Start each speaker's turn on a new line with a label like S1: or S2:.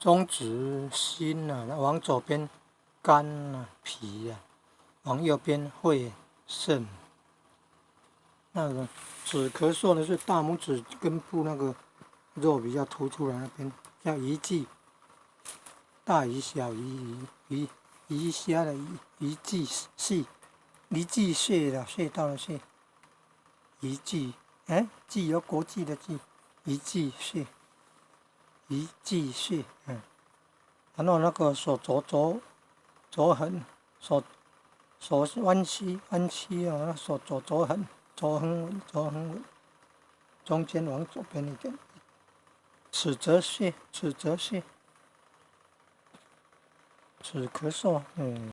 S1: 中指心啊，往左邊肝啊脾啊，往右邊肺腎。那個止咳嗽呢，是大拇指根部那個肉比較突出來那邊，叫魚際，大魚小魚魚魚蝦的魚魚際穴，魚際穴的穴道的穴，魚際，哎，際有國際的際，魚際穴，魚際穴，然後那個手肘肘肘痕，手手彎曲彎曲啊，手肘肘痕。肘橫肘橫，中間往左邊一點，尺澤穴，尺澤穴，止咳嗽。